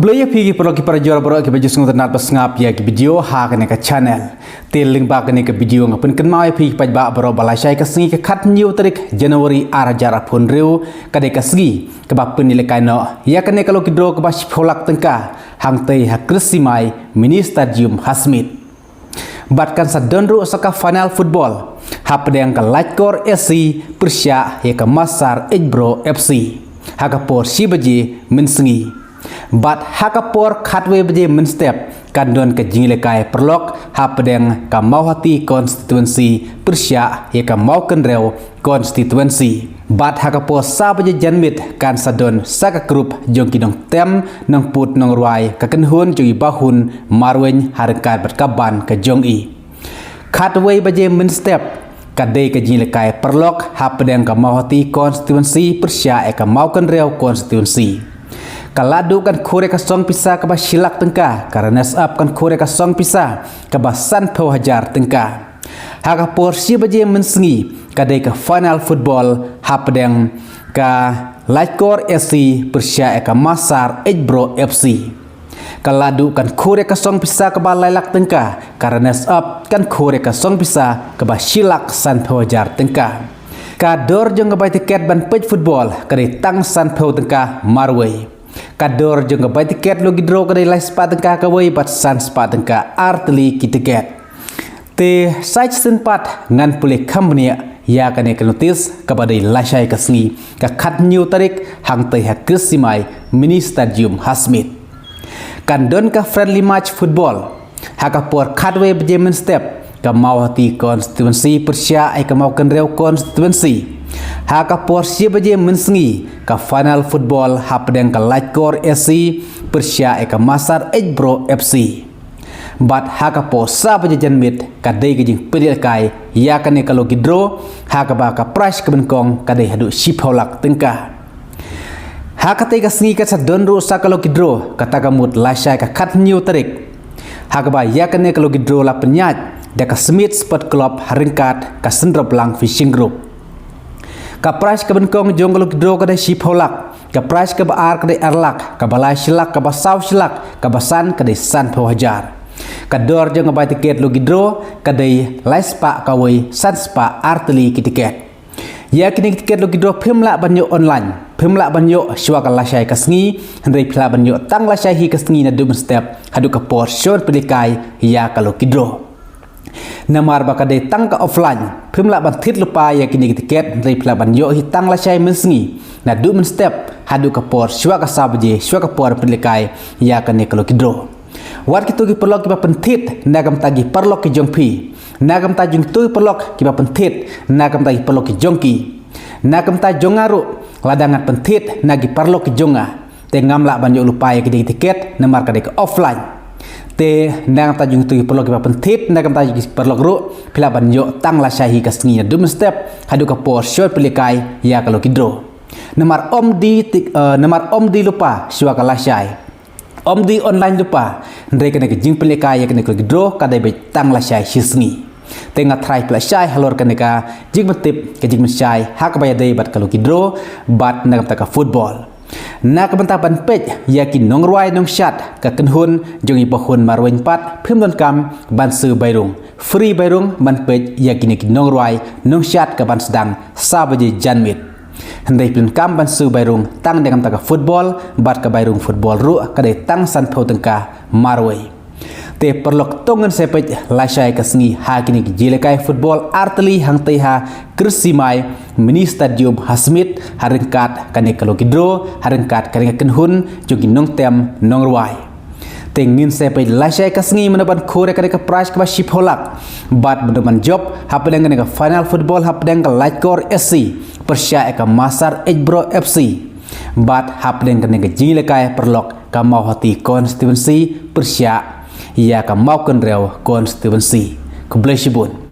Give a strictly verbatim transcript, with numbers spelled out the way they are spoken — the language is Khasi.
Khublei ïa phi ki paralok ki parajor baroh kiba ju sngewtynnat ba sngap ïa ki video ha kane ka channel. Te lyngba kane ka video nga pynkynmaw ïa phi ki paidbah baroh ba lashai ka sngi ka khathynñiew tarik January ar hajar arphew hynriew ka dei ka sngi kaba pynïalehkai noh ïa kane ka lucky draw kaba shiphew lak tyngka hangtei ha Kristimai Mini Stadium ha Smit. Bad kan sa don ruh sa ka final football hapdeng ka Laitkor S C pyrshah ïa ka Massar Age Bro F C ha ka por shi baje mynsngi. Bad ha ka por khatwei baje mynstep kan don ka jingïalehkai paralok hapdeng ka Mawhati constituency pyrshah ïa ka Mawkynrew constituency. Bad ha ka por sa baje janmiet kan sa don sa ka group jong ki nongtem nongput nongrwai ka kynhun jong i Bahun Marwein ha ryngkat bad ka band ka jong i. Khatwei baje mynstep ka dei ka jingïalehkai paralok hapdeng ka Mawhati constituency pyrshah ïa ka Mawkynrew constituency. Ka Lahduh kan khur ïa ka song pisa kaba shi lak tyngka, ka runners up kan khur ïa ka song pisa kaba sanphew hajar tyngka. Ha ka por shi baje mynsngi ka dei ka final football hapdeng ka Laitkor S C pyrshah ïa ka Massar Age Bro F C. Ka Lahduh kan khur ïa ka song pisa kaba lai lak tyngka, ka runners up kan khur ïa ka song pisa kaba shi lak sanphew hajar tyngka. Ka dor jong ka bai tiket ban peit football ka dei tang sanphew tyngka marwei. Ka dor jong ka bai tiket lucky draw ka dei lai spah tyngka kawei bad san spah tyngka artylli ki tiket. Te sa shisien pat ngan pule kham bniah ïa kane ka notice kaba dei lashai ka sngi ka khathynñiew tarik hangtei ha Kristimai Mini Stadium ha Smit. Kan don ka friendly match football ha ka por khatwei baje mynstep, ka Mawhati constituency pyrshah ïa ka Mawkynrew constituency. Ha ka por shi baje mynsngi ka final football hapdeng ka Laitkor S C pyrshah ïa ka Massar Age Bro F C. Bad ha ka por sa baje janmiet ka dei ka jingpynïalehkai ïa kane ka lucky draw ha kaba ka prize ka nyngkong ka dei haduh shiphew lak tyngka. Ha katei ka sngi ka sa don ruh sa ka lucky draw kata ka mut lashai ka khathynñiew tarik. Ha kaba ïa kane ka lucky draw la pynïaid da ka Smit Sport Club ha ryngkat ka Syndroplang Fishing Group. Ka prize ka nyngkong jong ka lucky draw ka dei shiphew lak, ka prize kaba ar ka dei ar lak, kaba lai shi lak, kaba saw shi lak, kaba san ka dei sanphew hajar. Ka dor jong ka bai tiket lucky draw ka dei lai spah kawei, san spah artylli ki tiket. Ïa kine ki tiket lucky draw phim lah ban ïoh online, phim lah ban ïoh shuwa ka lashai ka sngi, hynrei phi lah ban ïoh tang lashai hi ka sngi naduh mynstep haduh ka por shon pynïalehkai ïa ka lucky draw. Namar ba ka dei tang ka offline, phim lah ban thied lypa ïa kine ki tiket, hynrei phi lah ban ïoh hi tang lashai mynsngi naduh mynstep haduh ka por shuwa ka saw baje, shuwa ka por pynïalehkai ïa kane ka lucky draw. Wat kito ki paralok kiba pynthied na ka bynta ki paralok ki jong phi, na ka bynta jong kito ki paralok kiba pynthied na ka bynta ki paralok ki jong ki, na ka bynta jong nga ruh lada ngan pynthied na ki paralok ki jong nga, te ngam lah ban ïoh lypa ïa kine ki tiket namar ka dei ka offline. Te na ka bynta jong kito ki paralok kiba pynthied na ka bynta jong ki paralok ruh, phi lah ban ïoh tang lashai hi ka sngi naduh mynstep haduh ka por shon pynïalehkai ïa ka lucky draw. Namar ym dei tik, eh, namar ym dei lypa shuwa ka lashai, ym dei online lypa, hynrei kane ka jingpynïalehkai ïa kane ka lucky draw ka dei beit tang lashai shi sngi. Te nga tharai phi lah shai halor kane ka jingpyntip, ka jingpynshai ha kaba ïadei bad ka lucky draw bad na ka bynta ka football. Na ka bynta ban peit ïa ki nongrwai nongshad ka kynhun jong i Bahun Marwein pat phim donkam ban siew bai rung, free bai rung ban peit ïa kine ki nongrwai nongshad ka ban sdang sa baje janmiet. Hynrei phi donkam ban siew bai rung tang na ka bynta ka football bad ka bai rung football ruh ka dei tang sanphew tyngka marwei. Te paralok, to ngin sa peit lashai ka sngi ha kine ki jingïalehkai football artylli hangtei ha Kristimai Mini Stadium ha Smit ha ryngkat kane ka lucky draw, ha ryngkat kane ka kynhun jong ki nongtem nongrwai. Te ngin sa peit lashai ka sngi mano ban khur ïa kane ka prize kaba shiphew lak. Bad mano ban jop hapdeng kane ka final football hapdeng ka Laitkor S C pyrshah ïa ka Massar Age Bro F C. Bad hapdeng kane ka jingïalehkai paralok ka Mawhati constituency pyrshah ïa ka Mawkynrew constituency. Khublei shibun.